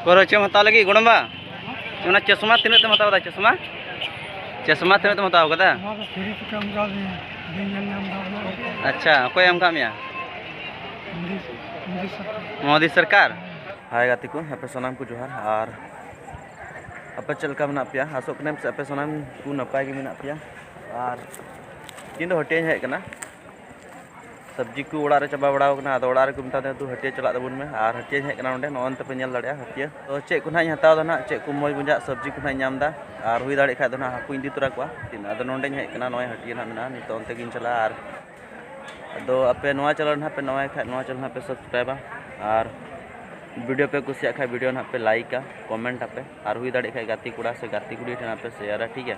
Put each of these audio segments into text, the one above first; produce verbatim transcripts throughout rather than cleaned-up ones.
ᱠᱚᱨᱚ ᱪᱮᱫ ᱮᱢ ᱦᱟᱛᱟᱣ ᱞᱟᱹᱜᱤᱫ ᱜᱚᱲᱚᱢᱵᱟ? ᱚᱱᱟ ᱪᱚᱥᱢᱟ ᱛᱤᱱᱟᱹᱜ ᱛᱮᱢ ᱦᱟᱛᱟᱣ ᱠᱮᱫᱟ? ᱪᱚᱥᱢᱟ, ᱪᱚᱥᱢᱟ ᱛᱤᱱᱟᱹᱜ ᱛᱮᱢ ᱦᱟᱛᱟᱣ ᱠᱟᱫᱟ? ᱱᱚᱣᱟ ᱫᱚ ᱯᱷᱨᱤ ᱛᱮᱠᱚ ᱮᱢ ᱠᱟᱣᱫᱤᱧᱟ, ᱵᱟᱹᱧ ᱧᱮᱞ ᱧᱟᱢ ᱮᱫᱟ ᱚᱱᱟ ᱫᱚ᱾ ᱟᱪᱪᱷᱟ, ᱚᱠᱚᱭ ᱮᱢ ᱠᱟᱜ ᱢᱮᱭᱟ? ᱢᱳᱫᱤ, ᱢᱳᱫᱤ ᱥᱚᱨᱠᱟᱨ᱾ ᱢᱳᱫᱤ ᱥᱚᱨᱠᱟᱨ? ᱦᱟᱭ ᱜᱟᱛᱮ ᱠᱚ, ᱟᱯᱮ ᱥᱟᱱᱟᱢ ᱠᱚ ᱡᱚᱦᱟᱨ᱾ ᱟᱨ ᱟᱯᱮ ᱪᱮᱫ ᱞᱮᱠᱟ ᱢᱮᱱᱟᱜ ᱯᱮᱭᱟ? ᱟᱥᱚᱜ ᱠᱟᱹᱱᱟᱹᱧ ᱥᱮ ᱟᱯᱮ ᱥᱟᱱᱟᱢ ᱠᱚ ᱱᱟᱯᱟᱭ ᱜᱮ ᱢᱮᱱᱟᱜ ᱯᱮᱭᱟ᱾ ᱟᱨ ᱛᱤᱦᱤᱧ ᱫᱚ ᱦᱟᱹᱴᱭᱟᱹᱧ ᱦᱮᱡ ᱠᱟᱱᱟ, ᱥᱚᱵᱽᱡᱤ ᱠᱚ ᱚᱲᱟᱜ ᱨᱮ ᱪᱟᱵᱟ ᱵᱟᱲᱟᱣ ᱠᱟᱱᱟ᱾ ᱟᱫᱚ ᱚᱲᱟᱜ ᱨᱮᱠᱚ ᱢᱮᱛᱟ ᱫᱤᱧᱟ, "ᱛᱩ ᱦᱟᱹᱴᱭᱟᱹ ᱪᱟᱞᱟᱜ ᱛᱟᱵᱚᱱ ᱢᱮ", ᱟᱨ ᱦᱟᱹᱴᱭᱟᱹᱧ ᱦᱮᱡ ᱠᱟᱱᱟ ᱱᱚᱸᱰᱮ᱾ ᱱᱚᱜᱼᱚᱭ ᱱᱤᱛᱚᱜ ᱯᱮ ᱧᱮᱞ ᱫᱟᱲᱮᱭᱟᱜᱼᱟ ᱦᱟᱹᱴᱭᱟᱹ᱾ ᱛᱚ ᱪᱮᱫ ᱠᱚ ᱱᱟᱦᱟᱜ ᱤᱧ ᱦᱟᱛᱟᱣ ᱮᱫᱟ ᱱᱟᱦᱟᱜ, ᱪᱮᱫ ᱠᱚ ᱢᱚᱡᱽ ᱢᱚᱡᱟᱜ ᱥᱚᱵᱽᱡᱤ ᱠᱚ ᱱᱟᱦᱟᱜ ᱤᱧ ᱧᱟᱢ ᱮᱫᱟ, ᱟᱨ ᱦᱩᱭ ᱫᱟᱲᱮᱭᱟᱜ ᱠᱷᱟᱡ ᱫᱚ ᱱᱟᱦᱟᱜ ᱦᱟᱹᱠᱩᱧ ᱤᱫᱤ ᱛᱚᱨᱟ ᱠᱚᱣᱟ᱾ ᱟᱫᱚ ᱱᱚᱸᱰᱮᱧ ᱦᱮᱡ ᱠᱟᱱᱟ, ᱱᱚᱜᱼᱚᱭ ᱦᱟᱹᱴᱭᱟᱹ ᱱᱟᱦᱟᱜ ᱢᱮᱱᱟᱜᱼᱟ, ᱱᱤᱛᱚᱜ ᱚᱱᱛᱮ ᱜᱤᱧ ᱪᱟᱞᱟᱜᱼᱟ᱾ ᱟᱨ ᱟᱫᱚ ᱟᱯᱮ ᱱᱚᱣᱟ ᱪᱮᱱᱮᱞ ᱨᱮ ᱱᱟᱦᱟᱜ ᱯᱮ ᱱᱟᱣᱟᱭ ᱠᱷᱟᱡ, ᱱᱚᱣᱟ ᱪᱮᱱᱮᱞ ᱱᱟᱦᱟᱜ ᱯᱮ ᱥᱟᱵᱥᱠᱨᱟᱭᱤᱵᱟ, ᱟᱨ ᱵᱷᱤᱰᱤᱭᱳ ᱯᱮ ᱠᱩᱥᱤᱭᱟᱜ ᱠᱷᱟᱡ ᱵᱷᱤᱰᱤᱭᱳ ᱱᱟᱦᱟᱜ ᱯᱮ ᱞᱟᱭᱤᱠᱟ, ᱠᱚᱢᱮᱱᱴ ᱟᱯᱮ, ᱟᱨ ᱦᱩᱭ ᱫᱟᱲᱮᱭᱟᱜ ᱠᱷᱟᱡ ᱜᱟᱛᱮ ᱠᱚᱲᱟ ᱥᱮ ᱜᱟᱛᱮ ᱠᱩᱲᱤ ᱴᱷᱮᱱ ᱯᱮ ᱥᱮᱭᱟᱨᱟ, ᱴᱷᱤᱠ ᱜᱮᱭᱟ?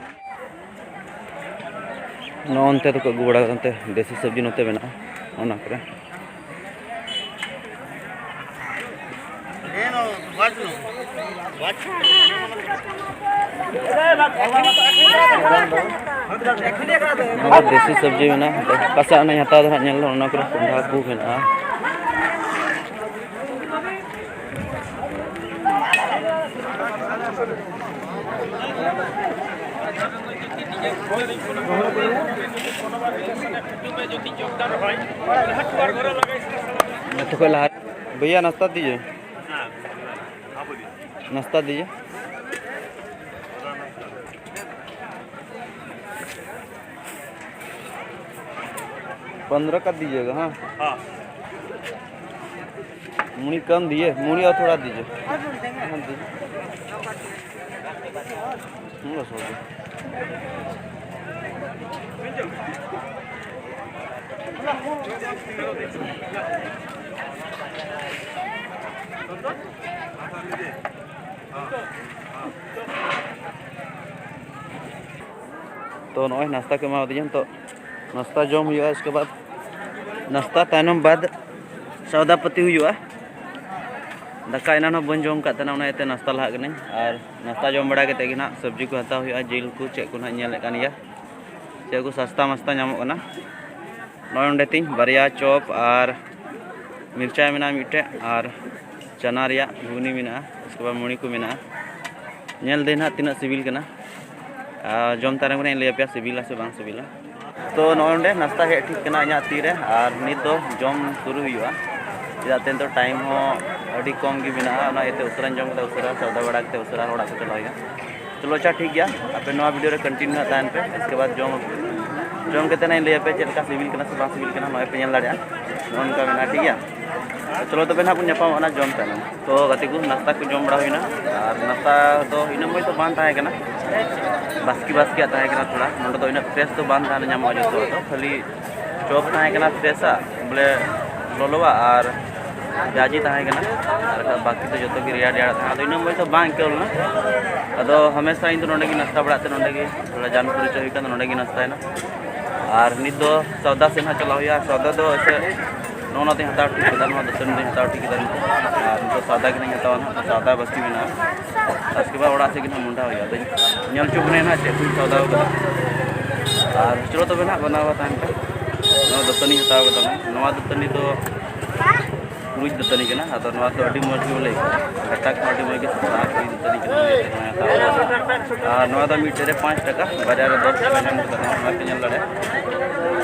ᱱᱚᱜᱼᱚ ᱱᱚᱱᱛᱮ ᱫᱚᱠᱚ ᱟᱹᱜᱩ ᱵᱟᱲᱟ ᱠᱟᱫᱟ, ᱱᱚᱛᱮ ᱫᱮᱥᱤ ᱥᱚᱵᱽᱡᱤ ᱱᱚᱛᱮ ᱢᱮᱱᱟᱜᱼᱟ, ᱚᱱᱟ ᱠᱚᱨᱮ᱾ ᱱᱚᱣᱟ ᱫᱮᱥᱤ ᱥᱚᱵᱽᱡᱤ ᱢᱮᱱᱟᱜᱼᱟ, ᱚᱠᱟ ᱥᱮᱫ ᱚᱱᱟᱧ ᱦᱟᱛᱟᱣ ᱫᱟ ᱦᱟᱸᱜ, ᱧᱮᱞ ᱫᱚ ᱚᱱᱟ ᱠᱚᱨᱮ ᱠᱚᱸᱰᱷᱟ ᱠᱚ ᱢᱮᱱᱟᱜᱼᱟ᱾ ᱡᱚᱛᱚ ᱠᱷᱚᱡ ᱞᱟᱦᱟ, ᱵᱷᱟᱭᱭᱟ, ᱱᱟᱥᱛᱟ ᱫᱤᱡᱤᱭᱮ, ᱱᱟᱥᱛᱟ ᱫᱤᱡᱤᱭᱮ। पंद्रह कर दीजिएगा। हाँ। हाँ। मुड़ी कम दिए, मुड़ी और थोड़ा दीजिए। हाँ, दीजिए। हम्म, बस हो गया। ᱛᱚ, ᱱᱚᱜᱼᱚᱭ ᱱᱟᱥᱛᱟ ᱠᱚ ᱮᱢᱟᱣᱟᱫᱤᱧᱟ᱾ ᱱᱤᱛᱚᱜ ᱱᱟᱥᱛᱟ ᱡᱚᱢ ᱦᱩᱭᱩᱜᱼᱟ, ᱤᱥᱠᱮ ᱵᱟᱫ ᱱᱟᱥᱛᱟ ᱛᱟᱭᱱᱚᱢ ᱵᱟᱫ ᱥᱚᱣᱫᱟ ᱯᱟᱹᱛᱤ ᱦᱩᱭᱩᱜᱼᱟ᱾ ᱫᱟᱠᱟ ᱮᱱᱟᱱ ᱦᱚᱸ ᱵᱟᱹᱧ ᱡᱚᱢ ᱠᱟᱫ ᱛᱟᱦᱮᱱᱟ, ᱚᱱᱟ ᱤᱭᱟᱹᱛᱮ ᱱᱟᱥᱛᱟ ᱞᱟᱦᱟᱜ ᱠᱟᱹᱱᱟᱹᱧ᱾ ᱟᱨ ᱱᱟᱥᱛᱟ ᱡᱚᱢ ᱵᱟᱲᱟ ᱠᱟᱛᱮᱫ ᱜᱮ ᱱᱟᱦᱟᱜ ᱥᱚᱵᱽᱡᱤ ᱠᱚ ᱦᱟᱛᱟᱣ ᱦᱩᱭᱩᱜᱼᱟ, ᱡᱤᱞ ᱠᱚ, ᱪᱮᱫ ᱠᱚ ᱱᱟᱦᱟᱜ ᱧᱮᱞᱮᱫ ᱠᱟᱱ ᱜᱮᱭᱟ, ᱪᱮᱫ ᱠᱚ ᱥᱟᱥᱛᱟ ᱢᱟᱥᱛᱟ ᱧᱟᱢᱚᱜ ᱠᱟᱱᱟ᱾ ᱱᱚᱜᱼᱚᱭ ᱱᱚᱸᱰᱮ ᱛᱤᱧ ᱵᱟᱨᱭᱟ ᱪᱚᱯ ᱟᱨ ᱢᱤᱨᱪᱟᱭ ᱢᱮᱱᱟᱜᱼᱟ ᱢᱤᱫᱴᱮᱡ, ᱟᱨ ᱪᱟᱱᱟ ᱨᱮᱭᱟᱜ ᱜᱷᱩᱜᱽᱱᱤ ᱢᱮᱱᱟᱜᱼᱟ, ᱩᱥᱠᱮ ᱵᱟᱫ ᱢᱩᱲᱤ ᱠᱚ ᱢᱮᱱᱟᱜᱼᱟ᱾ ᱧᱮᱞ ᱫᱟᱹᱧ ᱱᱟᱦᱟᱜ ᱛᱤᱱᱟᱹᱜ ᱥᱤᱵᱤᱞ ᱠᱟᱱᱟ᱾ ᱟᱨ ᱡᱚᱢ ᱛᱟᱭᱱᱚᱢ ᱨᱮ ᱤᱧ ᱞᱟᱹᱭ ᱟᱯᱮᱭᱟ ᱥᱤᱵᱤᱞᱟ ᱥᱮ ᱵᱟᱝ ᱥᱤᱵᱤᱞᱟ᱾ ᱛᱚ ᱱᱚᱜᱼᱚᱭ ᱱᱚᱸᱰᱮ ᱱᱟᱥᱛᱟ ᱦᱮᱡ ᱴᱷᱤᱠ ᱠᱟᱱᱟ ᱤᱧᱟᱹᱜ ᱛᱤᱨᱮ, ᱟᱨ ᱱᱤᱛ ᱫᱚ ᱡᱚᱢ ᱥᱩᱨᱩ ᱦᱩᱭᱩᱜᱼᱟ᱾ ᱪᱮᱫᱟᱜ ᱛᱮ ᱱᱤᱛᱚᱜ ᱴᱟᱭᱤᱢ ᱦᱚᱸ ᱟᱹᱰᱤ ᱠᱚᱢ ᱜᱮ ᱢᱮᱱᱟᱜᱼᱟ, ᱚᱱᱟ ᱤᱭᱟᱹᱛᱮ ᱩᱥᱟᱹᱨᱟᱧ ᱡᱚᱢ ᱠᱮᱫᱟ, ᱩᱥᱟᱹᱨᱟ ᱥᱚᱣᱫᱟ ᱵᱟᱲᱟ ᱠᱟᱛᱮ ᱩᱥᱟᱹᱨᱟ ᱚᱲᱟᱜ ᱠᱚ ᱪᱟᱞᱟᱣ ᱦᱩᱭᱩᱜᱼᱟ᱾ ᱪᱚᱞᱚ ᱟᱪᱪᱷᱟ ᱴᱷᱤᱠ ᱜᱮᱭᱟ, ᱟᱯᱮ ᱱᱚᱣᱟ ᱵᱷᱤᱰᱤᱭᱳ ᱨᱮ ᱠᱚᱱᱴᱤᱱᱤᱭᱩ ᱦᱟᱸᱜ ᱛᱟᱦᱮᱱ ᱯᱮ᱾ ᱤᱥᱠᱮ ᱵᱟᱫ ᱡᱚᱢ, ᱡᱚᱢ ᱠᱟᱛᱮ ᱱᱟᱜ ᱤᱧ ᱞᱟᱹᱭ ᱟᱯᱮᱭᱟ ᱪᱮᱫ ᱞᱮᱠᱟ ᱥᱤᱵᱤᱞ ᱠᱟᱱᱟ ᱥᱮ ᱵᱟᱝ ᱥᱤᱵᱤᱞ ᱠᱟᱱᱟ, ᱱᱚᱜᱼᱚᱭ ᱯᱮ ᱧᱮᱞ ᱫᱟᱲᱮᱭᱟᱜᱼᱟ᱾ ᱱᱚᱜᱼᱚ ᱱᱚᱝᱠᱟ ᱢᱮᱱᱟᱜᱼᱟ, ᱴᱷᱤᱠ ᱜᱮᱭᱟ᱾ ᱪᱚᱞᱚ ᱛᱚᱵᱮ ᱱᱟᱦᱟᱜ ᱵᱚᱱ ᱧᱟᱯᱟᱢᱚᱜᱼᱟ ᱡᱚᱢ ᱛᱟᱭᱱᱚᱢ᱾ ᱛᱚ ᱜᱟᱛᱮ ᱠᱚ, ᱱᱟᱥᱛᱟ ᱠᱚ ᱡᱚᱢ ᱵᱟᱲᱟ ᱦᱩᱭᱱᱟ, ᱟᱨ ᱱᱟᱥᱛᱟ ᱫᱚ ᱤᱱᱟᱹᱜ ᱢᱚᱡᱽ ᱫᱚ ᱵᱟᱝ ᱛᱟᱦᱮᱸ ᱠᱟᱱᱟ, ᱵᱟᱥᱠᱮ ᱵᱟᱥᱠᱮᱭᱟᱜ ᱛᱟᱦᱮᱸ ᱠᱟᱱᱟ ᱛᱷᱚᱲᱟ᱾ ᱱᱚᱸᱰᱮ ᱫᱚ ᱤᱱᱟᱹᱜ ᱯᱷᱨᱮᱥ ᱫᱚ ᱵᱟᱝ ᱛᱟᱦᱮᱱ ᱧᱟᱢᱚᱜᱼᱟ ᱡᱚᱛᱚᱣᱟᱜ ᱫᱚ, ᱠᱷᱟᱹᱞᱤ ᱪᱚᱯ ᱛᱟᱦᱮᱸ ᱠᱟᱱᱟ ᱯᱷᱨᱮᱥᱟᱜ, ᱵᱚᱞᱮ ᱞᱚᱞᱚᱣᱟᱜ, ᱟᱨ ᱯᱮᱸᱭᱟᱡᱤ ᱛᱟᱦᱮᱸ ᱠᱟᱱᱟ, ᱟᱨ ᱵᱟᱠᱤ ᱫᱚ ᱡᱚᱛᱚ ᱜᱮ ᱨᱮᱭᱟᱲ ᱨᱮᱭᱟᱲ ᱛᱟᱦᱮᱸ ᱠᱟᱱᱟ᱾ ᱟᱫᱚ ᱤᱱᱟᱹᱜ ᱢᱚᱡᱽ ᱫᱚ ᱵᱟᱝ ᱟᱹᱭᱠᱟᱹᱣ ᱞᱮᱱᱟ᱾ ᱟᱫᱚ ᱦᱟᱢᱮᱥᱟ ᱤᱧ ᱫᱚ ᱱᱚᱸᱰᱮ ᱜᱮ ᱱᱟᱥᱛᱟ ᱵᱟᱲᱟᱜ ᱛᱮ, ᱱᱚᱸᱰᱮ ᱜᱮ ᱛᱷᱚᱲᱟ ᱡᱟᱱ ᱯᱚᱨᱤᱪᱚᱭ ᱦᱩᱭ ᱠᱟᱱᱟ, ᱱᱚᱸᱰᱮ ᱜᱮ ᱱᱟᱥᱛᱟᱭᱮᱱᱟ᱾ ᱟᱨ ᱱᱤᱛ ᱫᱚ ᱥᱚᱣᱫᱟ ᱥᱮᱫ ᱦᱟᱸᱜ ᱪᱟᱞᱟᱣ ᱦᱩᱭᱩᱜᱼᱟ᱾ ᱥᱚᱣᱫᱟ ᱫᱚ ᱮᱥᱮ ᱱᱚᱜᱼᱚ ᱱᱚᱣᱟ ᱫᱚᱧ ᱦᱟᱛᱟᱣ ᱴᱷᱤᱠ ᱠᱮᱫᱟ, ᱱᱚᱣᱟ ᱫᱟᱹᱛᱟᱹᱱᱤ ᱫᱚᱧ ᱦᱟᱛᱟᱣ ᱴᱷᱤᱠ ᱠᱮᱫᱟ ᱱᱤᱛᱚᱜ᱾ ᱟᱨ ᱱᱤᱛᱚᱜ ᱥᱟᱣᱫᱟ ᱜᱮ ᱱᱟᱧ ᱦᱟᱛᱟᱣᱟ ᱱᱟᱦᱟᱜ, ᱥᱟᱣᱫᱟ ᱵᱟᱹᱠᱤ ᱢᱮᱱᱟᱜᱼᱟ᱾ ᱟᱨ ᱩᱥᱠᱮ ᱵᱟᱫ ᱚᱲᱟᱜ ᱥᱮᱫ ᱜᱮ ᱱᱟᱦᱟᱜ ᱢᱚᱦᱰᱟ ᱦᱩᱭᱩᱜᱼᱟ᱾ ᱟᱫᱚᱧ ᱧᱮᱞ ᱦᱚᱪᱚ ᱵᱚᱱᱟᱧ ᱱᱟᱦᱟᱜ ᱪᱮᱫ ᱠᱚᱧ ᱥᱟᱣᱫᱟ ᱠᱟᱫᱟ᱾ ᱟᱨ ᱪᱚᱞᱚ ᱛᱚᱵᱮ ᱱᱟᱦᱟᱜ ᱵᱟᱱᱟᱣᱟ ᱛᱟᱦᱮᱱ ᱯᱮ᱾ ᱱᱚᱣᱟ ᱫᱟᱹᱛᱟᱹᱱᱤᱧ ᱦᱟᱛᱟᱣ ᱠᱟᱫᱟ ᱱᱟᱦᱟᱜ᱾ ᱱᱚᱣᱟ ᱫᱟᱹᱛᱟᱹᱱᱤ ᱫᱚ ᱠᱩᱲᱤᱫ ᱫᱟᱹᱛᱟᱹᱱᱤ ᱠᱟᱱᱟ᱾ ᱟᱫᱚ ᱱᱚᱣᱟ ᱫᱚ ᱟᱹᱰᱤ ᱢᱚᱡᱽ ᱜᱮ ᱵᱚᱞᱮ ᱟᱹᱭᱠᱟᱹᱜᱼᱟ, ᱜᱟᱴᱟ ᱠᱚᱦᱚᱸ ᱟᱹᱰᱤ ᱢᱚᱡᱽ ᱜᱮ ᱥᱟᱯᱷᱟᱜᱼᱟ ᱠᱩᱲᱤᱫ ᱫᱟᱹᱛᱟᱹᱱᱤ ᱠᱟᱱᱟ᱾ ᱟᱨ ᱱᱚᱣᱟ ᱫᱚ ᱢᱤᱫᱴᱮᱡ ᱨᱮ ᱯᱟᱸᱪ ᱴᱟᱠᱟ, ᱵᱟᱨᱭᱟ ᱨᱮ ᱫᱚᱥ ᱴᱟᱠᱟ ᱧᱟᱢ ᱠᱟᱛᱮ ᱱᱚᱣᱟ ᱯᱮ ᱧᱮᱞ ᱫᱟᱲᱮᱭᱟᱜᱼᱟ᱾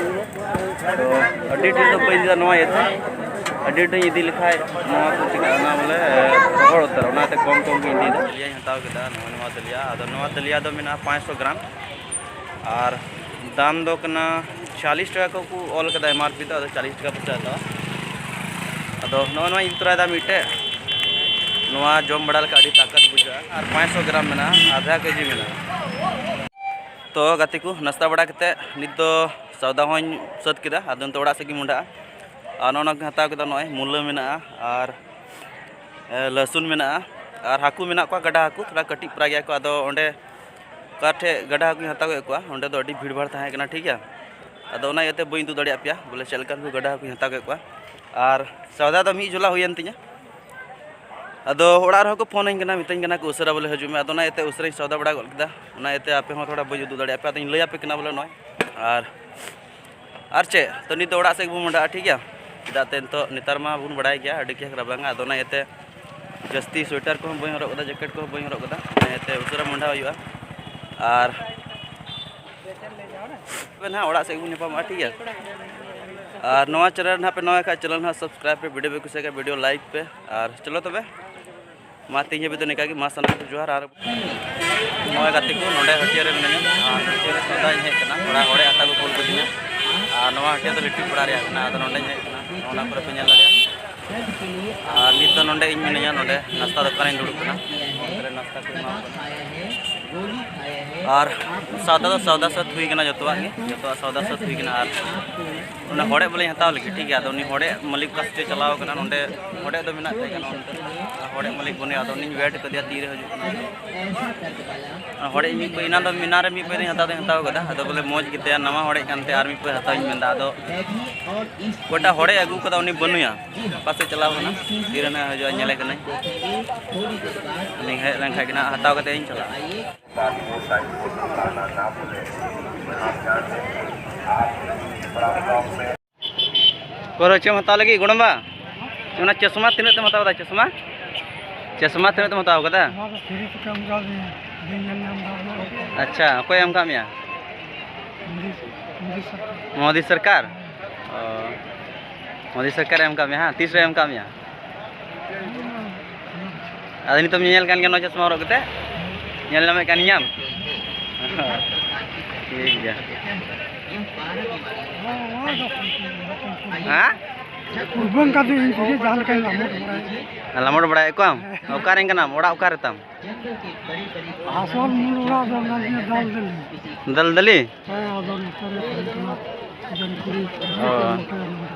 ᱛᱚ ᱟᱹᱰᱤ ᱰᱷᱮᱨ ᱫᱚ ᱵᱟᱹᱧ ᱤᱫᱤᱭᱟ ᱱᱚᱣᱟ ᱤᱭᱟᱹᱛᱮ, ᱟᱹᱰᱤ ᱰᱷᱮᱨ ᱤᱧ ᱤᱫᱤ ᱞᱮᱠᱷᱟᱡ ᱱᱚᱣᱟ ᱠᱚ ᱪᱤᱠᱟᱹᱜᱼᱟ, ᱚᱱᱟ ᱵᱚᱞᱮ ᱨᱚᱦᱚᱲ ᱩᱛᱟᱹᱨ, ᱚᱱᱟᱛᱮ ᱠᱚᱢ ᱠᱚᱢ ᱜᱤᱧ ᱤᱫᱤᱭᱮᱫᱟ᱾ ᱫᱟᱹᱞᱤᱭᱟᱹᱧ ᱦᱟᱛᱟᱣ ᱠᱮᱫᱟ, ᱱᱚᱜᱼᱚᱭ ᱱᱚᱣᱟ ᱫᱟᱹᱞᱤᱭᱟ᱾ ᱟᱫᱚ ᱱᱚᱣᱟ ᱫᱟᱹᱞᱤᱭᱟ ᱫᱚ ᱢᱮᱱᱟᱜᱼᱟ ᱯᱟᱸᱪᱥᱚ ᱜᱨᱟᱢ, ᱟᱨ ᱫᱟᱢ ᱫᱚ ᱠᱟᱱᱟ ᱪᱟᱞᱤᱥ ᱴᱟᱠᱟ ᱠᱚ ᱚᱞ ᱠᱟᱫᱟ ᱮᱢ ᱟᱨ ᱯᱤ ᱫᱚ, ᱟᱫᱚ ᱪᱟᱞᱤᱥ ᱴᱟᱠᱟ ᱯᱚᱭᱥᱟ ᱦᱟᱛᱟᱣᱟ᱾ ᱟᱫᱚ ᱱᱚᱜᱼᱚᱭ ᱱᱚᱣᱟᱧ ᱤᱫᱤ ᱛᱚᱨᱟᱭᱮᱫᱟ ᱢᱤᱫᱴᱮᱡ, ᱱᱚᱣᱟ ᱡᱚᱢ ᱵᱟᱲᱟ ᱞᱮᱠᱷᱟᱡ ᱟᱹᱰᱤ ᱛᱟᱠᱟᱛ ᱵᱩᱡᱷᱟᱹᱜᱼᱟ᱾ ᱟᱨ ᱯᱟᱸᱪᱥᱚ ᱜᱨᱟᱢ ᱢᱮᱱᱟᱜᱼᱟ, ᱟᱫᱷᱟ ᱠᱮᱡᱤ ᱢᱮᱱᱟᱜᱼᱟ᱾ ᱛᱚ ᱜᱟᱛᱮ ᱠᱚ, ᱱᱟᱥᱛᱟ ᱵᱟᱲᱟ ᱠᱟᱛᱮᱫ ᱱᱤᱛ ᱫᱚ ᱥᱚᱣᱫᱟ ᱦᱚᱸᱧ ᱥᱟᱹᱛ ᱠᱮᱫᱟ, ᱟᱫᱚ ᱱᱤᱛᱚᱜ ᱚᱲᱟᱜ ᱥᱮᱫ ᱜᱮ ᱢᱚᱦᱰᱟᱜᱼᱟ᱾ ᱟᱨ ᱱᱚᱜᱼᱚ ᱱᱚᱣᱟ ᱠᱚᱧ ᱦᱟᱛᱟᱣ ᱠᱮᱫᱟ, ᱱᱚᱜᱼᱚᱭ ᱢᱩᱞᱟᱹ ᱢᱮᱱᱟᱜᱼᱟ, ᱟᱨ ᱮ, ᱞᱟᱹᱥᱩᱱ ᱢᱮᱱᱟᱜᱼᱟ, ᱟᱨ ᱦᱟᱹᱠᱩ ᱢᱮᱱᱟᱜ ᱠᱚᱣᱟ, ᱜᱟᱰᱟ ᱦᱟᱹᱠᱩ, ᱛᱷᱚᱲᱟ ᱠᱟᱹᱴᱤᱡ ᱯᱟᱨᱟ ᱜᱮᱭᱟ ᱠᱚ᱾ ᱟᱫᱚ ᱚᱸᱰᱮ ᱚᱠᱟ ᱴᱷᱮᱡ ᱜᱟᱰᱟ ᱦᱟᱹᱠᱩᱧ ᱦᱟᱛᱟᱣ ᱠᱮᱫ ᱠᱚᱣᱟ, ᱚᱸᱰᱮ ᱫᱚ ᱟᱹᱰᱤ ᱵᱷᱤᱲ ᱵᱷᱟᱲ ᱛᱟᱦᱮᱸ ᱠᱟᱱᱟ, ᱴᱷᱤᱠ ᱜᱮᱭᱟ᱾ ᱟᱫᱚ ᱚᱱᱟ ᱤᱭᱟᱹᱛᱮ ᱵᱟᱹᱧ ᱩᱫᱩᱜ ᱫᱟᱲᱮᱭᱟᱜ ᱯᱮᱭᱟ ᱵᱚᱞᱮ ᱪᱮᱫ ᱞᱮᱠᱟᱱ ᱠᱚ ᱜᱟᱰᱟ ᱦᱟᱹᱠᱩᱧ ᱦᱟᱛᱟᱣ ᱠᱮᱫ ᱠᱚᱣᱟ᱾ ᱟᱨ ᱥᱚᱣᱫᱟ ᱫᱚ ᱢᱤᱫ ᱡᱷᱚᱞᱟ ᱦᱩᱭᱮᱱ ᱛᱤᱧᱟ᱾ ᱟᱫᱚ ᱚᱲᱟᱜ ᱨᱮᱦᱚᱸ ᱠᱚ ᱯᱷᱳᱱᱟᱹᱧ ᱠᱟᱱᱟ, ᱢᱤᱛᱟᱹᱧ ᱠᱟᱱᱟ ᱠᱚ ᱩᱥᱟᱹᱨᱟ ᱵᱚᱞᱮ ᱦᱤᱡᱩᱜ ᱢᱮ᱾ ᱟᱫᱚ ᱚᱱᱟ ᱤᱭᱟᱹᱛᱮ ᱩᱥᱟᱹᱨᱟᱧ ᱥᱚᱣᱫᱟ ᱵᱟᱲᱟ ᱜᱚᱫ ᱠᱮᱫᱟ, ᱚᱱᱟ ᱤᱭᱟᱹᱛᱮ ᱟᱯᱮ ᱦᱚᱸ ᱛᱷᱚᱲᱟ ᱵᱟᱹᱧ ᱩᱫᱩᱜ ᱫᱟᱲᱮᱭᱟᱜ ᱯᱮᱭᱟ᱾ ᱟᱫᱚᱧ ᱞᱟᱹᱭ ᱟᱯᱮ ᱠᱟᱱᱟ ᱵᱚᱞᱮ ᱱᱚᱜᱼᱚᱭ᱾ ᱟᱨ, ᱟᱨ ᱪᱮᱫ, ᱛᱚ ᱱᱤᱛ ᱫᱚ ᱚᱲᱟᱜ ᱥᱮᱫ ᱜᱮᱵᱚᱱ ᱢᱚᱦᱰᱟᱜᱼᱟ, ᱴᱷᱤᱠ ᱜᱮᱭᱟ᱾ ᱪᱮᱫᱟᱜ ᱛᱮ ᱱᱤᱛᱚᱜ ᱱᱮᱛᱟᱨ ᱢᱟ ᱵᱚᱱ ᱵᱟᱲᱟᱭ ᱜᱮᱭᱟ ᱟᱹᱰᱤ ᱠᱮᱥ ᱨᱟᱵᱟᱝᱟ, ᱟᱫᱚ ᱚᱱᱟ ᱤᱭᱟᱹᱛᱮ ᱡᱟᱹᱥᱛᱤ ᱥᱳᱭᱮᱴᱟᱨ ᱠᱚᱦᱚᱸ ᱵᱟᱹᱧ ᱦᱚᱨᱚᱜ ᱠᱟᱫᱟ, ᱡᱮᱠᱮᱴ ᱠᱚᱦᱚᱸ ᱵᱟᱹᱧ ᱦᱚᱨᱚᱜ ᱠᱟᱫᱟ, ᱤᱱᱟᱹᱛᱮ ᱩᱥᱟᱹᱨᱟ ᱢᱚᱦᱰᱟ ᱦᱩᱭᱩᱜᱼᱟ᱾ ᱟᱨ ᱛᱚᱵᱮ ᱱᱟᱦᱟᱜ ᱚᱲᱟᱜ ᱥᱮᱫ ᱜᱮᱵᱚᱱ ᱧᱟᱯᱟᱢᱚᱜᱼᱟ, ᱴᱷᱤᱠ ᱜᱮᱭᱟ? ᱟᱨ ᱱᱚᱣᱟ ᱪᱮᱱᱮᱞ ᱱᱟᱦᱟᱜ ᱯᱮ ᱱᱟᱣᱟ ᱠᱷᱟᱡ, ᱪᱮᱱᱮᱞ ᱱᱟᱦᱟᱜ ᱥᱟᱵᱥᱠᱨᱟᱭᱤᱵ ᱯᱮ, ᱵᱷᱤᱰᱤᱭᱳ ᱯᱮ ᱠᱩᱥᱤᱭᱟᱜ ᱠᱷᱟᱡ ᱵᱷᱤᱰᱤᱭᱳ ᱞᱟᱭᱤᱠ ᱯᱮ᱾ ᱟᱨ ᱪᱚᱞᱚ ᱛᱚᱵᱮ, ᱢᱟ ᱛᱮᱦᱮᱧ ᱦᱟᱹᱵᱤᱡ ᱫᱚ ᱱᱤᱝᱠᱟ ᱜᱮ, ᱢᱟ ᱥᱟᱱᱟᱢ ᱠᱚ ᱡᱚᱦᱟᱨ᱾ ᱟᱨ ᱱᱚᱜᱼᱚᱭ ᱜᱟᱛᱮ ᱠᱚ, ᱱᱚᱰᱮ ᱦᱟᱹᱴᱭᱟᱹ ᱨᱮ ᱢᱤᱱᱟᱹᱧᱟ, ᱟᱨ ᱦᱟᱹᱴᱭᱟᱹ ᱨᱮ ᱥᱚᱣᱫᱟᱧ ᱦᱮᱡ ᱠᱟᱱᱟ, ᱛᱷᱚᱲᱟ ᱦᱚᱲᱮ ᱦᱟᱛᱟᱣ ᱠᱚ ᱠᱩᱞ ᱠᱟᱹᱫᱤᱧᱟ᱾ ᱟᱨ ᱱᱚᱣᱟ ᱦᱟᱹᱴᱭᱟᱹ ᱫᱚ ᱞᱤᱴᱤ ᱯᱟᱲᱟ ᱨᱮᱭᱟᱜ ᱠᱟᱱᱟ, ᱟᱫᱚ ᱱᱚᱰᱮᱧ ᱦᱮᱡ ᱠᱟᱱᱟ, ᱚᱱᱟ ᱠᱚᱨᱮ ᱯᱮ ᱧᱮᱞ ᱫᱟᱲᱮᱭᱟᱜᱼᱟ᱾ ᱟᱨ ᱱᱤᱛ ᱫᱚ ᱱᱚᱰᱮ ᱤᱧ ᱢᱤᱱᱟᱹᱧᱟ, ᱱᱚᱰᱮ ᱱᱟᱥᱛᱟ ᱫᱚᱠᱟᱱ ᱨᱤᱧ ᱫᱩᱲᱩᱵ ᱠᱟᱱᱟ, ᱱᱚᱰᱮ ᱱᱟᱥᱛᱟ ᱠᱚ ᱮᱢᱟ ᱠᱚ ᱠᱟᱱᱟ᱾ ᱟᱨ ᱥᱟᱣᱫᱟ ᱫᱚ ᱥᱟᱣᱫᱟ ᱥᱟᱹᱛ ᱦᱩᱭ ᱠᱟᱱᱟ, ᱡᱚᱛᱚᱣᱟᱜ ᱜᱮ, ᱡᱚᱛᱚᱣᱟᱜ ᱥᱟᱣᱫᱟ ᱥᱟᱹᱛ ᱦᱩᱭ ᱠᱟᱱᱟ᱾ ᱟᱨ ᱚᱱᱟ ᱦᱚᱲᱮᱡ ᱵᱚᱞᱮᱧ ᱦᱟᱛᱟᱣ ᱞᱟᱹᱜᱤᱫ, ᱴᱷᱤᱠ ᱜᱮᱭᱟ᱾ ᱟᱫᱚ ᱩᱱᱤ ᱦᱚᱲᱮᱡ ᱢᱟᱹᱞᱤᱠ ᱚᱠᱟ ᱥᱮᱫ ᱪᱚᱭ ᱪᱟᱞᱟᱣ ᱠᱟᱱᱟ, ᱱᱚᱰᱮ ᱦᱚᱲᱮᱡ ᱫᱚ ᱢᱮᱱᱟᱜ ᱛᱟᱭ ᱠᱟᱱᱟ ᱚᱱᱛᱮ, ᱟᱨ ᱦᱚᱲᱮᱡ ᱢᱟᱹᱞᱤᱠ ᱵᱟᱹᱱᱩᱭᱟ᱾ ᱟᱫᱚ ᱩᱱᱤᱧ ᱣᱮᱴ ᱠᱟᱫᱮᱭᱟ, ᱛᱤᱨᱮ ᱦᱤᱡᱩᱜ ᱠᱟᱱᱟ᱾ ᱟᱨ ᱦᱚᱲᱮᱡ ᱢᱤᱫ ᱠᱚ ᱮᱱᱟᱱ ᱫᱚ, ᱢᱮᱱᱟᱱ ᱨᱮ ᱢᱤᱫ ᱯᱟᱹᱭᱨᱤᱧ ᱦᱟᱛᱟᱣ ᱫᱚᱧ ᱦᱟᱛᱟᱣ ᱠᱟᱫᱟ, ᱟᱫᱚ ᱵᱚᱞᱮ ᱢᱚᱡᱽ ᱜᱮᱛᱟᱭᱟ, ᱱᱟᱣᱟ ᱦᱚᱲᱮᱡ ᱠᱟᱱ ᱛᱟᱭᱟ, ᱟᱨ ᱢᱤᱫ ᱯᱟᱹᱭ ᱦᱟᱛᱟᱣ ᱤᱧ ᱢᱮᱱᱫᱟ᱾ ᱟᱫᱚ ᱚᱠᱚᱭᱴᱟᱜ ᱦᱚᱲᱮᱡ ᱟᱹᱜᱩ ᱠᱟᱫᱟ ᱩᱱᱤ ᱵᱟᱹᱱᱩᱭᱟ, ᱚᱠᱟ ᱥᱮᱫ ᱪᱟᱞᱟᱣ ᱠᱟᱱᱟ, ᱛᱤᱨᱮ ᱱᱟᱦᱟᱜ ᱦᱤᱡᱩᱜᱼᱟ, ᱧᱮᱞᱮ ᱠᱟᱹᱱᱟᱹᱧ᱾ ᱩᱱᱤ ᱦᱮᱡ ᱞᱮᱱᱠᱷᱟᱡ ᱜᱮ ᱱᱟᱦᱟᱜ ᱦᱟᱛᱟᱣ ᱠᱟᱛᱮ ᱤᱧ ᱪᱟᱞᱟᱜᱼᱟ᱾ ᱯᱟᱹᱣᱨᱟᱹ ᱪᱮᱫ ᱮᱢ ᱦᱟᱛᱟᱣ ᱞᱟᱹᱜᱤᱫ, ᱜᱚᱲᱚᱢᱵᱟ? ᱚᱱᱟ ᱪᱚᱥᱢᱟ ᱛᱤᱱᱟᱹᱜ ᱛᱮᱢ ᱦᱟᱛᱟᱣ ᱠᱮᱫᱟ? ᱪᱚᱥᱢᱟ, ᱪᱚᱥᱢᱟ ᱛᱤᱱᱟᱹᱜ ᱛᱮᱢ ᱦᱟᱛᱟᱣ ᱠᱟᱫᱟ? ᱱᱚᱣᱟ ᱫᱚ ᱯᱷᱨᱤ ᱛᱮᱠᱚ ᱮᱢ ᱠᱟᱣᱫᱤᱧᱟ, ᱵᱟᱹᱧ ᱧᱮᱞ ᱧᱟᱢ ᱮᱫᱟ ᱚᱱᱟ ᱠᱚ᱾ ᱟᱪᱪᱷᱟ, ᱚᱠᱚᱭ ᱮᱢ ᱠᱟᱜ ᱢᱮᱭᱟ? ᱢᱳᱫᱤ, ᱢᱳᱫᱤ ᱥᱚᱨᱠᱟᱨ᱾ ᱢᱳᱫᱤ ᱥᱚᱨᱠᱟᱨ? ᱚ, ᱢᱳᱫᱤ ᱥᱚᱨᱠᱟᱨᱮ ᱮᱢ ᱠᱟᱜ ᱢᱮᱭᱟ, ᱦᱮᱸ? ᱛᱤᱥ ᱨᱮ ᱮᱢ ᱠᱟᱜ ᱢᱮᱭᱟ? ᱟᱫᱚ ᱱᱤᱛᱚᱜ ᱧᱮᱧᱮᱞ ᱠᱟᱱ ᱜᱮᱭᱟ ᱱᱚᱣᱟ ᱪᱚᱥᱢᱟ ᱦᱚᱨᱚᱜ ᱠᱟᱛᱮ? ᱧᱮᱞ ᱧᱟᱢᱮᱫ ᱠᱟᱱ ᱜᱮᱭᱟᱢ? ᱴᱷᱤᱠ ᱜᱮᱭᱟ᱾ ᱦᱮᱸ? ᱩᱨᱵᱟᱹᱝ ᱠᱟᱛᱮ ᱤᱧ ᱛᱮᱜᱮ ᱡᱟᱦᱟᱸ ᱞᱮᱠᱟᱧ ᱞᱟᱢᱚᱴ ᱵᱟᱲᱟᱭᱟ᱾ ᱞᱟᱢᱚᱴ ᱵᱟᱲᱟᱭᱮᱫ ᱠᱚᱣᱟᱢ? ᱚᱠᱟᱨᱮᱱ ᱠᱟᱱᱟᱢ? ᱚᱲᱟᱜ ᱚᱠᱟᱨᱮ ᱛᱟᱢ? ᱟᱥᱚᱞ ᱢᱩᱞ ᱚᱲᱟᱜ ᱫᱚ ᱚᱱᱟ ᱫᱟᱞᱫᱟᱹᱞᱤ᱾ ᱫᱟᱞᱫᱟᱹᱞᱤ? ᱦᱮᱸ, ᱟᱫᱚ ᱱᱚᱛᱮ ᱨᱮ ᱛᱟᱦᱮᱸ ᱠᱟᱱᱟ ᱡᱚᱱᱯᱩᱨᱤ᱾ ᱚ᱾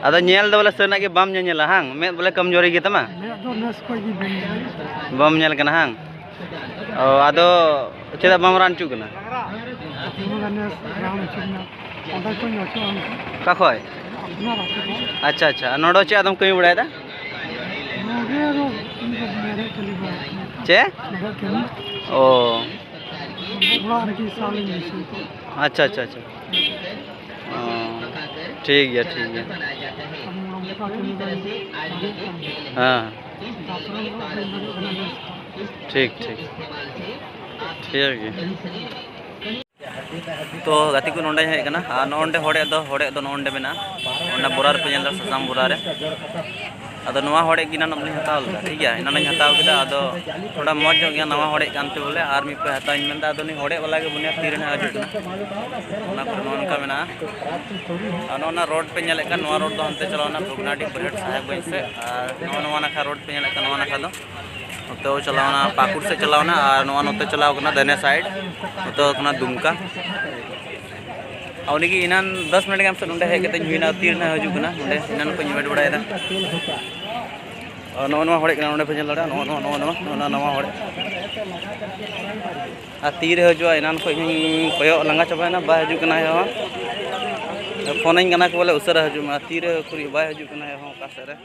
ᱟᱫᱚ ᱧᱮᱞ ᱫᱚ ᱵᱚᱞᱮ ᱥᱟᱹᱨᱤᱱᱟᱜ ᱜᱮ ᱵᱟᱢ ᱧᱮᱧᱮᱞᱟ, ᱦᱟᱝ? ᱢᱮᱫ ᱵᱚᱞᱮ ᱠᱚᱢᱡᱳᱨᱤ ᱜᱮ ᱛᱟᱢᱟ? ᱢᱮᱫ ᱫᱚ ᱱᱮᱥ ᱠᱷᱚᱡ ᱜᱮ ᱵᱟᱹᱧ ᱧᱮᱞ᱾ ᱵᱟᱢ ᱧᱮᱞ ᱠᱟᱱᱟ, ᱦᱟᱝ? ᱚ, ᱟᱫᱚ ᱪᱮᱫᱟᱜ ᱵᱟᱢ ᱨᱟᱱ ᱦᱚᱪᱚᱜ ᱠᱟᱱᱟ? ᱟᱫᱚ ᱱᱮᱥ ᱨᱟᱱ ᱦᱚᱪᱚ ᱨᱮᱱᱟᱜ ᱚᱸᱰᱮ ᱠᱷᱚᱡ ᱤᱧ ᱚᱪᱚᱜᱼᱟ᱾ ᱚᱠᱟ ᱠᱷᱚᱡ? ᱟᱯᱱᱟᱨ ᱟᱹᱛᱩ ᱠᱷᱚᱱ᱾ ᱟᱪᱪᱷᱟ, ᱟᱪᱪᱷᱟ᱾ ᱟᱨ ᱱᱚᱰᱮ ᱪᱮᱫ ᱟᱫᱚᱢ ᱠᱟᱹᱢᱤ ᱵᱟᱲᱟᱭᱮᱫᱟ? ᱱᱚᱰᱮ ᱫᱚ ᱤᱧ ᱫᱚ ᱢᱮᱨᱮᱫ ᱠᱟᱹᱢᱤ ᱵᱟᱲᱟᱭ ᱠᱟᱱᱟ᱾ ᱪᱮᱫ? ᱢᱮᱨᱮᱫ ᱠᱟᱹᱢᱤ᱾ ᱚ᱾ ᱚᱲᱟᱜ ᱨᱮᱜᱮ ᱥᱟᱞ ᱤᱧ ᱵᱟᱹᱭᱥᱟᱹᱣ ᱠᱟᱜᱼᱟ᱾ ᱟᱪᱪᱷᱟ, ᱟᱪᱪᱷᱟ, ᱟᱪᱪᱷᱟ᱾ ᱚ, ᱴᱷᱤᱠ ᱜᱮᱭᱟ, ᱴᱷᱤᱠ ᱜᱮᱭᱟ᱾ ᱟᱨ ᱱᱚᱝᱠᱟ ᱠᱟᱹᱢᱤ ᱫᱚ ᱵᱟᱹᱧ ᱫᱟᱲᱮᱭᱟᱜ ᱠᱟᱱᱟ᱾ ᱦᱮᱸ᱾ ᱴᱷᱤᱠ, ᱴᱷᱤᱠ᱾ ᱴᱷᱤᱠ ᱜᱮᱭᱟ᱾ ᱛᱚ ᱜᱟᱛᱮ ᱠᱚ, ᱱᱚᱸᱰᱮᱧ ᱦᱮᱡ ᱟᱠᱟᱱᱟ, ᱟᱨ ᱱᱚᱜᱼᱚ ᱱᱚᱸᱰᱮ ᱦᱚᱲᱮᱡ ᱫᱚ, ᱦᱚᱲᱮᱡ ᱫᱚ ᱱᱚᱜᱼᱚ ᱱᱚᱸᱰᱮ ᱢᱮᱱᱟᱜᱼᱟ᱾ ᱚᱱᱟ ᱵᱚᱨᱟ ᱨᱮᱯᱮ ᱧᱮᱞ ᱮᱫᱟ, ᱥᱟᱥᱟᱝ ᱵᱚᱨᱟ ᱨᱮ᱾ ᱟᱫᱚ ᱱᱚᱣᱟ ᱦᱚᱲᱮᱡ ᱜᱮ ᱮᱱᱟᱱᱚᱜ ᱞᱤᱧ ᱦᱟᱛᱟᱣ ᱞᱮᱫᱟ, ᱴᱷᱤᱠ ᱜᱮᱭᱟ, ᱮᱱᱟᱱᱚᱜ ᱤᱧ ᱦᱟᱛᱟᱣ ᱠᱮᱫᱟ᱾ ᱟᱫᱚ ᱛᱷᱚᱲᱟ ᱢᱚᱡᱽ ᱧᱚᱜ ᱜᱮᱭᱟ, ᱱᱟᱣᱟ ᱦᱚᱲᱮᱡ ᱠᱟᱱᱛᱮ ᱵᱚᱞᱮ, ᱟᱨ ᱢᱤᱫ ᱯᱮ ᱦᱟᱛᱟᱣ ᱤᱧ ᱢᱮᱱᱫᱟ᱾ ᱟᱫᱚ ᱩᱱᱤ ᱦᱚᱲᱮᱡ ᱵᱟᱞᱟ ᱜᱮ ᱵᱩᱱᱤᱭᱟᱹ ᱛᱤ ᱨᱮ ᱱᱟᱦᱟᱜ ᱦᱤᱡᱩᱜ ᱠᱟᱱᱟ᱾ ᱚᱱᱟ ᱠᱚᱨᱮ ᱱᱚᱜᱼᱚ ᱱᱚᱝᱠᱟ ᱢᱮᱱᱟᱜᱼᱟ᱾ ᱟᱨ ᱱᱚᱜᱼᱚ ᱱᱟ ᱨᱳᱰ ᱯᱮ ᱧᱮᱞᱮᱫ ᱠᱟᱱ, ᱱᱚᱣᱟ ᱨᱳᱰ ᱫᱚ ᱦᱟᱱᱛᱮ ᱪᱟᱞᱟᱣᱱᱟ ᱵᱷᱚᱜᱽᱱᱟᱰᱤ ᱵᱟᱹᱨᱦᱟᱹᱴ ᱥᱟᱦᱮᱵᱽᱜᱚᱸᱡᱽ ᱥᱮᱫ, ᱟᱨ ᱱᱚᱜᱼᱚ ᱱᱚᱣᱟ ᱱᱟᱠᱷᱟ ᱨᱳᱰ ᱯᱮ ᱧᱮᱞᱮᱫ ᱠᱟᱱ, ᱱᱚᱣᱟ ᱱᱟᱠᱷᱟ ᱫᱚ ᱱᱚᱛᱮ ᱪᱟᱞᱟᱣᱱᱟ, ᱯᱟᱹᱠᱩᱲ ᱥᱮᱫ ᱪᱟᱞᱟᱣᱱᱟ, ᱟᱨ ᱱᱚᱣᱟ ᱱᱚᱛᱮ ᱪᱟᱞᱟᱣ ᱠᱟᱱᱟ ᱫᱟᱹᱦᱱᱮ ᱥᱟᱭᱤᱰ, ᱱᱚᱛᱮ ᱠᱟᱱᱟ ᱫᱩᱢᱠᱟ᱾ ᱟᱨ ᱩᱱᱤ ᱜᱮ ᱮᱱᱟᱱ ᱫᱚᱥ ᱢᱤᱱᱤᱴ ᱜᱟᱱ ᱥᱮᱫ ᱱᱚᱸᱰᱮ ᱦᱮᱡ ᱠᱟᱛᱮᱧ ᱦᱩᱭᱱᱟ, ᱛᱤ ᱨᱮᱱᱟᱜ ᱦᱤᱡᱩᱜ ᱠᱟᱱᱟ, ᱱᱚᱸᱰᱮ ᱮᱱᱟᱱ ᱠᱷᱚᱱ ᱤᱧ ᱣᱮᱴ ᱵᱟᱲᱟᱭᱮᱫᱟ᱾ ᱟᱨ ᱱᱚᱜᱼᱚ ᱱᱚᱣᱟ ᱦᱚᱲᱮᱡ ᱠᱟᱱᱟ, ᱱᱚᱸᱰᱮ ᱯᱮ ᱧᱮᱞ ᱫᱟᱲᱮᱭᱟᱜᱼᱟ, ᱱᱚᱜᱼᱚ ᱱᱚᱣᱟ, ᱱᱚᱜᱼᱚ ᱱᱚᱣᱟ, ᱱᱚᱜᱼᱚ ᱱᱚᱣᱟ ᱦᱚᱲᱮᱡ᱾ ᱟᱨ ᱛᱤᱨᱮ ᱦᱤᱡᱩᱜᱼᱟ, ᱮᱱᱟᱱ ᱠᱷᱚᱱ ᱤᱧ ᱠᱚᱭᱚᱜ ᱞᱟᱸᱜᱟ ᱪᱟᱵᱟᱭᱮᱱᱟ, ᱵᱟᱭ ᱦᱤᱡᱩᱜ ᱠᱟᱱᱟ ᱦᱚᱸ᱾ ᱯᱷᱳᱱᱟᱹᱧ ᱠᱟᱱᱟ ᱠᱚ ᱵᱚᱞᱮ ᱩᱥᱟᱹᱨᱟ ᱦᱤᱡᱩᱜ ᱢᱮ, ᱟᱨ ᱛᱤᱨᱮ ᱩᱠᱩᱨᱤᱡ ᱵᱟᱭ ᱦᱤᱡᱩᱜ ᱠᱟᱱᱟ ᱦᱚᱸ ᱚᱠᱟ ᱥᱮᱫ ᱨᱮ᱾